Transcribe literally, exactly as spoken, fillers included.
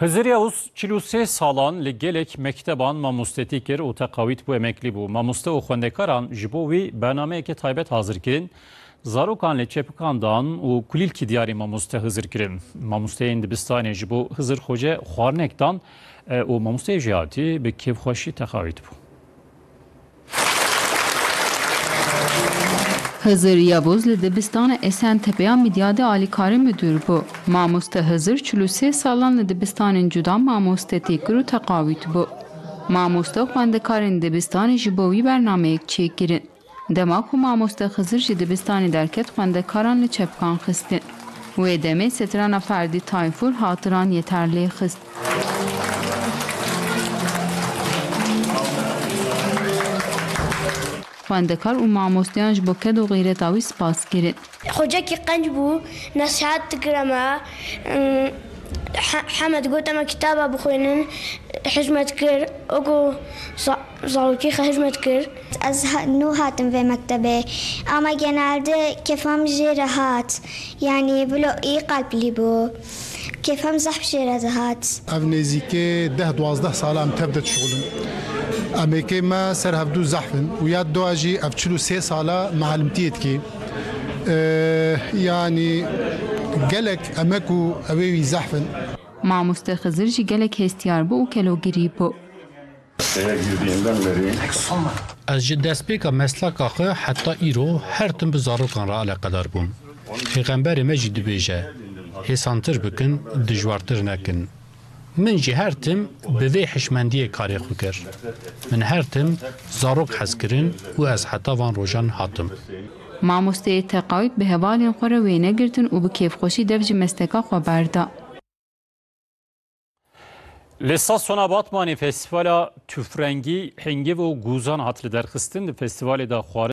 Hizir Yavuz çil û sê salan li gelek mekteban mamostetî kir û teqawît bû, emeklî bû. Mamoste û xwendekaran ji bo wî bernameyeke taybet hazir kirin. Zarokan li çepikan dan û kulîlkî diyarî mamoste Hizir kirin. Mamosteyên dibistanê ji bo Hizir Xoce xwarinek dan, e, û mamosteyê jêhatî bi kêfxweşî teqawît bû. Hizir Yavuz li dibistana Esentepeya Midyadê alîkarê midûr bû. Mamoste Hizir çil û sê salan li dibistanên cuda mamostetî kir û teqawît bû. Mamoste û xwendekarên dibistanê ji bo wî bernameyek çêkirin. Dema ku mamoste Xizir ji dibistanê derket, xwendekaran li çepkan xistin. Wê demê strana Ferdî Tayfûr hatiran Yeter lê xist. Xwendekar û mamosteyan ji bo ked û xîreta wî spas kirin. Xocekî qenc bû, nesihat dikir ema, ım, he-, heme digot ema kitaba bixwînin, hizmet kir, oku za-, zarokî xwe hizmet kir. Ez ha-, nû hatim vê mektebê, ama genelde kêfa min jê re hat. Yanî bilo î qalplî bû. Kêfa min zehf jê re dihat. Ev nêzîkê deh duwazdeh sala em tev de dişixulin. Emêkê me ser hevdû zehf in û ya dua jî ev çil û sê sala mealimtiyê dikê. Ee, yanî gelek emek û ewê wî zehf in. Mamoste Xizir jî gelek hêstiyar bû û kelogirî bû. Eğer girdiğinden beri Ez ji destpêka mesleka xwe heta îro her tim bi zarokan re eleqedar bûm. Pêxemberê me jî dibêje, hêsantir bikin, dijwartir nekin. Min jî her tim bi vê hişmendiyê karê xwe kir. Min her tim zarok hez kirin û ez heta van rojan hatim. Mamosteyê teqawît bi hevalên xwe re wêne girtin û bi kêfxweşî dev ji mesleka xwe berda. Li Sasona Batmanê festîvala tûfrengî, hingiv û gûzan hat lidarxistin. Di festîvalê de xwarin